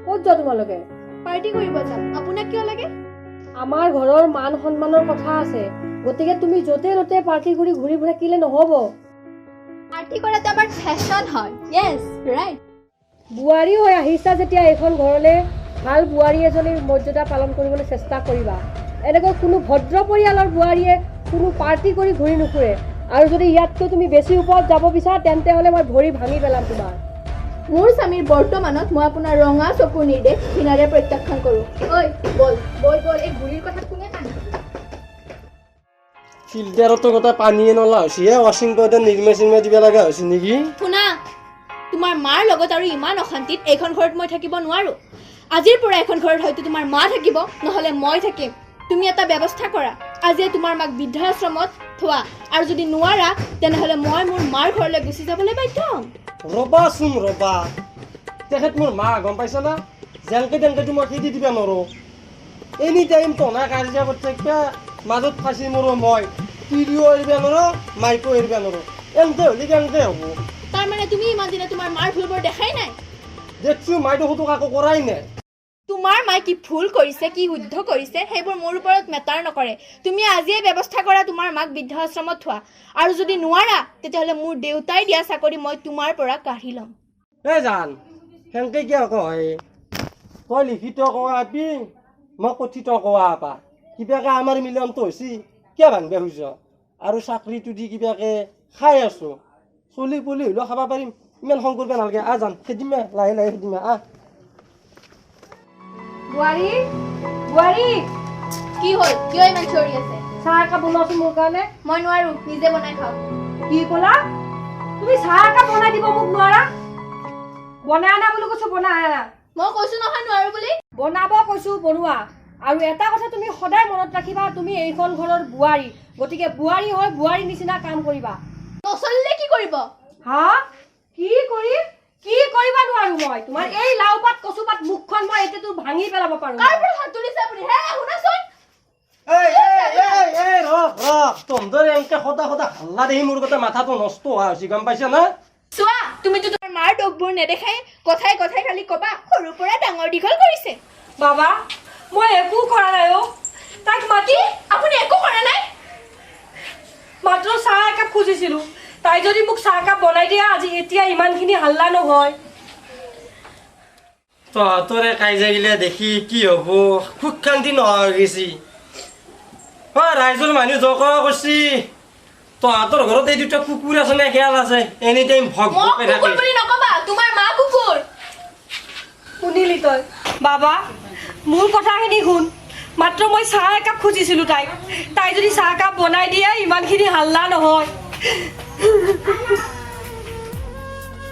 ক'ত যোৱা তোমালোকে? পাৰ্টি কৰিব যাম। আপোনাক কিয় লাগে? আমাৰ ঘৰৰ মান সন্মানৰ কথা আছে, গতিকে তুমি য'তে ত'তে পাৰ্টি কৰি ঘূৰি ফুৰি থাকিলে নহ'ব। পাৰ্টি কৰাটো আমাৰ ফেশ্বন হয়। য়েছ, ৰাইট। বোৱাৰী হৈ আহিছা যেতিয়া এইখন ঘৰলৈ, ভাল বোৱাৰী এজনীৰ মৰ্যাদা পালন কৰিবলৈ চেষ্টা কৰিবা। এনেকৈ কোনো ভদ্ৰ পৰিয়ালৰ বোৱাৰীয়ে কোনো পাৰ্টি কৰি ঘূৰি নুফুৰে। আৰু যদি ইয়াতকৈ তুমি বেছি ওপৰত যাব বিচাৰা, তেন্তে হ'লে মই ভৰি ভাঙি পেলাম তোমাৰ। মোৰ স্বামীৰ বৰ্তমানত মই আপোনাৰ ৰঙা চকুৰ নিৰ্দেশ ঘৃণাৰে প্ৰত্যাখ্যান কৰোঁ। ঐ, বল বল বল। এই বুঢ়ীৰ কথাত কোনে কাণ দিব? ফিল্টাৰতো গোটেই পানীয়ে নলা হৈছে হে। ৱাশ্বিং পাউডাৰ, নিৰ্মা চিৰ্মা দিব লগা হৈছে নেকি? শুনা, তোমাৰ মাৰ লগত আৰু ইমান অশান্তিত এইখন ঘৰত মই থাকিব নোৱাৰো। আজিৰ পৰা এইখন ঘৰত হয়তো তোমাৰ মা থাকিব, নহ'লে মই থাকিম। তুমি এটা ব্যৱস্থা কৰা। আজিয়ে তোমাৰ মাক বৃদ্ধাশ্ৰমত থোৱা আৰু যদি নোৱাৰা, তেনেহ'লে মই মোৰ মাৰ ঘৰলৈ গুচি যাবলৈ বাধ্য হ'ম। ৰ'বাচোন ৰ'বা, তেখেত মোৰ মা, গম পাইছা না? যেনকে তেনেকেতো মই খেদি দিবা নোৱাৰো। এনি টাইম টনা কাজিয়া কৰি থাকিবা, মাজত ফাঁচি মৰো মই। তিৰিও এৰিব নোৱাৰো, মাইকো এৰিব নোৱাৰো। এনেকে হ'লে কেনেকে হ'ব? তাৰমানে তুমি ইমান দিনে তোমাৰ মাৰ ভুলবোৰ দেখাই নাই? দেখছো, মাইতো সতো কাকো কৰাই নাই। তোমাৰ মাই কি ভুল কৰিছে, কি শুদ্ধ কৰিছে, সেইবোৰ মোৰ ওপৰত মেটাৰ নকৰে। তুমি আজিয়ে ব্যৱস্থা কৰা, তোমাৰ মাক বৃদ্ধাশ্ৰমত থোৱা। আৰু যদি নোৱাৰা, তেতিয়াহ'লে মোৰ দেউতাই দিয়া চাকৰি মই তোমাৰ পৰা কাঢ়ি ল'ম। এ জান, সেনকে কিয় কয়? তই লিখিত কোৱা আপি, মই কথিত কোৱা আপা। কিবাকে আমাৰ মিলনটো হৈছে, কিয় ভাঙিব খুজিছ? আৰু চাকৰিটো দি কিবাকে খাই আছো, চলি পুলি হ'লেও খাব পাৰিম। ইমান খং কৰিব নালাগে। আহ জান, খেদিম আহ, লাহে লাহে খেদিম আহ। বোৱাৰী, বোৱাৰী! কি হ'ল? কিয় ইমান চিঞৰি আছে? চাহ একাপ বনোৱাচোন মোৰ কাৰণে। মই নোৱাৰো, নিজে বনাই খাওক। কি ক'লা তুমি? চাহ একাপ বনাই দিব মোক নোৱাৰা? বনাই আনা বুলি কৈছো, বনাই আনা। মই কৈছো নহয় নোৱাৰো বুলি। বনাব কৈছো, বনোৱা। আৰু এটা কথা তুমি সদায় মনত ৰাখিবা, তুমি এইখন ঘৰৰ বোৱাৰী, গতিকে বোৱাৰী হৈ বোৱাৰী নিচিনা কাম কৰিবা। নচলিলে কি কৰিব? হা, কি কৰিম? কি কৰিবা নোৱাৰো মই? তোমাৰ এই লাও পাত কচু পাত মুখখন মই এতিয়া তোৰ ভাঙি পেলাব পাৰো। কাৰ পৰা হাত তুলিছে আপুনি? হে, শুনাচোন। এই এই এই এই, ৰখ ৰখ। তহঁতৰ এনেকে সদা সদা হাল্লা দেখি মোৰ গোটেই মাথাটো নষ্ট হোৱা হৈছে, গম পাইছা না? চোৱা, তুমিতো তোমাৰ মাৰ দোষবোৰ নেদেখাই কথাই কথাই খালি কবা সৰুৰ পৰা ডাঙৰ দীঘল কৰিছে। বাবা, মই একো কৰা নাই অ'। তাইক মাতি আপুনি একো কৰা নাই? মাত্ৰ চাহ একাপ খুজিছিলো। তাই যদি মোক চাহ একাপ বনাই দিয়ে, আজি এতিয়া ইমানখিনি হাল্লা নহয়। তহঁতৰে কাজিয়া গিলা দেখি কি হ'ব, সুখ শান্তি নোহোৱা হৈ গৈছি। অ ৰাইজৰ মানুহ জক কৰছি, তহঁতৰ ঘৰত এই দুটা কুকুৰ আছে নে শিয়াল আছে, এনি টাইম ভক মোক ভকাই কুকুৰ থাকে। বুলি নকবা, তোমাৰ মা কুকুৰ। শুনিলি তই? বাবা, মোৰ কথাখিনি শুন। মাত্ৰ মই চাহ একাপ খুজিছিলো তাইক। তাই যদি চাহ একাপ বনাই দিয়ে, ইমানখিনি হাল্লা নহয়।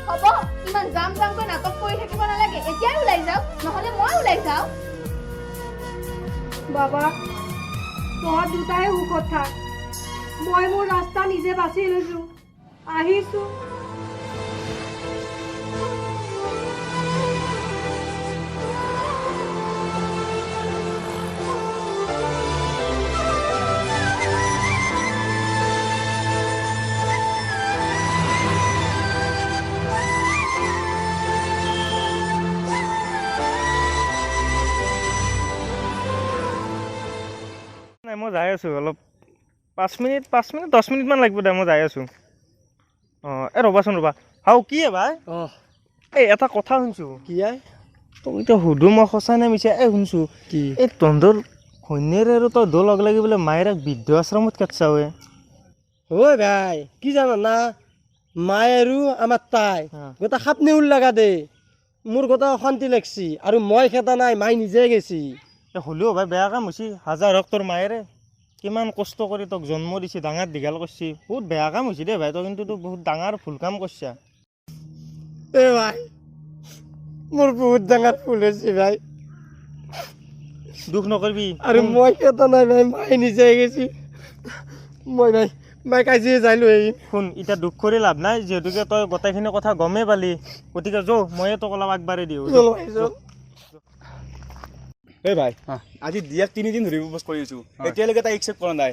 হ'ব, ইমান জাম জামকৈ নাটক কৰি থাকিব নালাগে। এতিয়াই ওলাই যাওক, নহ'লে মই ওলাই যাওঁ। বাবা, তহঁত দুটাই সুখত থাক। মই মোৰ ৰাস্তা নিজে বাছি লৈছো। আহিছো। নাই, মই যাই আছোঁ অলপ। 5 মিনিট, 5 মিনিট, 10 মিনিটমান লাগিব দে, মই যাই আছোঁ। অঁ, এই ৰ'বাচোন, ৰ'বা। হাও, কি হে ভাই? অঁ। এই এটা কথা শুনছোঁ। কি আই? তোক এতিয়া সুধো মই, সঁচা নে মিছা? এই শুনছোঁ। কি? এই তহঁতৰ ঘৈণীয়েৰে আৰু তই দো লগ লাগি বোলে মায়েৰাক বৃদ্ধ আশ্ৰমত খেদছা ৱে? ঐ ভাই, কি জান না, মায়ে আৰু আমাৰ তাই গোটা সাপ নেউল লগা দে। মোৰ গোটা অশান্তি লাগছি। আৰু মই খেদা নাই, মাই নিজে গেছি। এই হ'লেও ভাই, বেয়া কাম হৈছে। হাজাৰ হওক তোৰ মায়েৰে কিমান কষ্ট কৰি তোক জন্ম দিছে, ডাঙৰ দীঘল কৰিছে। বহুত বেয়া কাম হৈছে দেই ভাই। তই কিন্তু তোৰ বহুত ডাঙৰ ভুল কাম কৰিছা। এ ভাই, মোৰ বহুত ডাঙৰ ভুল হৈছে ভাই। দুখ নকৰিবি। আৰু মই খেদা নাই ভাই, মায়ে নিজে গেছি। মই ভাই, মাইক আজিয়ে যাই লৈ আহিম। শুন, এতিয়া দুখ কৰি লাভ নাই, যিহেতুকে তই গোটেইখিনি কথা গমেই পালি। গতিকে যৌ, ময়ে তোক অলপ আগবাঢ়ি দিওঁ। চল ভাই, চল। এই ভাই, আজি দিয়াক 3 দিন ধৰি প্ৰপ'জ কৰি আছো, এতিয়ালৈকে তাই একচেপ্ট কৰা নাই।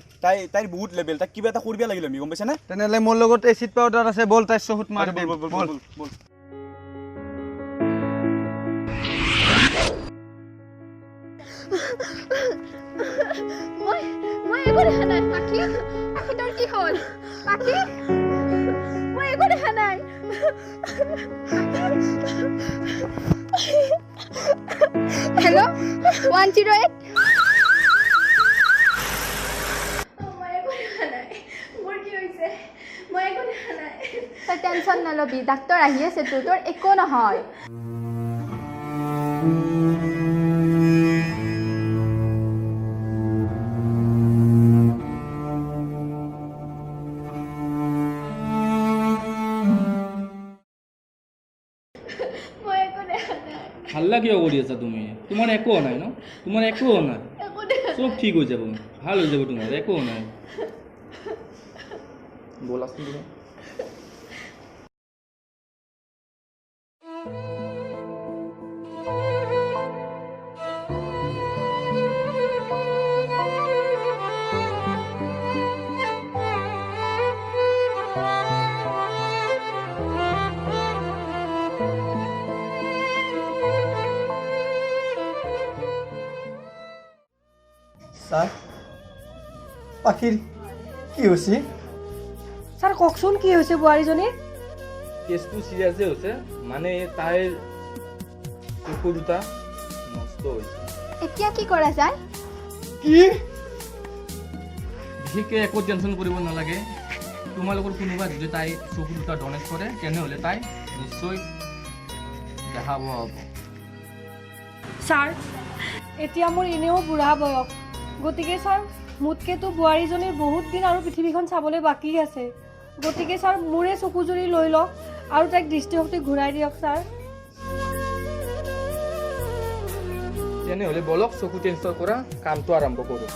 তাইৰ বহুত লেভেল, তাইক কিবা এটা কৰিব লাগিল আমি, গম পাইছা নে? তেনেহ'লে মোৰ লগত এচিড পাউডাৰ আছে, ব'ল, তাইৰ চকুত মাৰি ব'ল। দিম। ব'ল। ব'ল। ব'ল, ব'ল। মই মই একো দেখা নাই। পাখি, পাখি, তোৰ কি হ'ল? পাখি, মই একো দেখা নাই। হেল্ল' 108। মই একো দেখা নাই, মোৰ কি হৈছে? মই একো দেখা নাই। তই টেনশ্যন নলবি, ডাক্তৰ আহি আছে, তোৰ একো নহয়। মই একো দেখা নাই। হাল্লা কিয় কৰি আছা তুমি? তোমাৰ একো নাই ন? তোমাৰ একো নাই, একো দেখা। চব ঠিক হৈ যাব, ভাল হৈ যাব, তোমাৰ একো নাই। ব'লাচোন তুমি। ছাৰ, পাখিৰ কি হৈছে? ছাৰ, কওকচোন, কি হৈছে বোৱাৰীজনীৰ? কেছটো চিৰিয়াছে হৈছে, মানে তাইৰ চকু দুটা নষ্ট হৈছে। এতিয়া কি কৰা যায়? কি? বিশেষকৈ একো টেনশ্যন কৰিব নালাগে। তোমালোকৰ কোনোবা যদি তাই চকু দুটা ডনেট কৰে, তেনেহ'লে তাই নিশ্চয় দেখা পোৱা হ'ব। ছাৰ, এতিয়া মোৰ এনেও বুঢ়া বয়স, গতিকে ছাৰ, মোতকৈতো বোৱাৰীজনীৰ বহুত দিন আৰু পৃথিৱীখন চাবলৈ বাকী আছে। গতিকে ছাৰ, মোৰে চকুজুৰি লৈ লওক আৰু তাইক দৃষ্টিশক্তি ঘূৰাই দিয়ক ছাৰ। তেনেহ'লে ব'লক, চকু ট্ৰেন্সফাৰ কৰা কামটো আৰম্ভ কৰোঁ।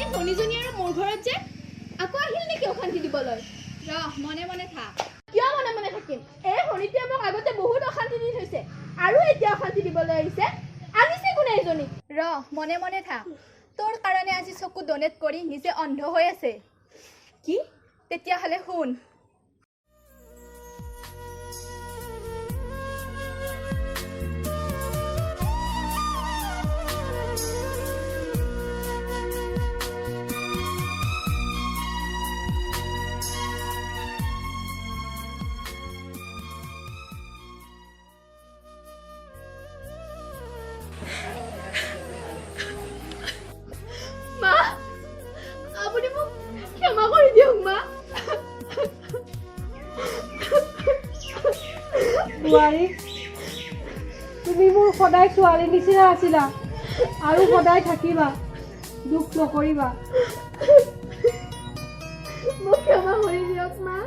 এই ভনীজনী আৰু মোৰ ঘৰত যে আকৌ আহিল নেকি অশান্তি দিবলৈ? ৰহ, মনে মনে থাক। কিয় মনে মনে থাকিম? এই ভনীটোৱে মোক আগতে বহুত অশান্তি দি থৈছে আৰু এতিয়া অশান্তি দিবলৈ আহিছে। আনিছে কোনে এইজনীক? ৰহ, মনে মনে থাক। তোৰ কাৰণে আজি চকু ডনেট কৰি নিজে অন্ধ হৈ আছে। কি? তেতিয়াহ'লে শুন। মা, আপুনি মোক ক্ষমা কৰি দিয়ক মা। বোৱাৰী, তুমি মোৰ সদায় ছোৱালীৰ নিচিনা আছিলা আৰু সদায় থাকিবা, দুখ নকৰিবা। মোক ক্ষমা কৰি দিয়ক মা।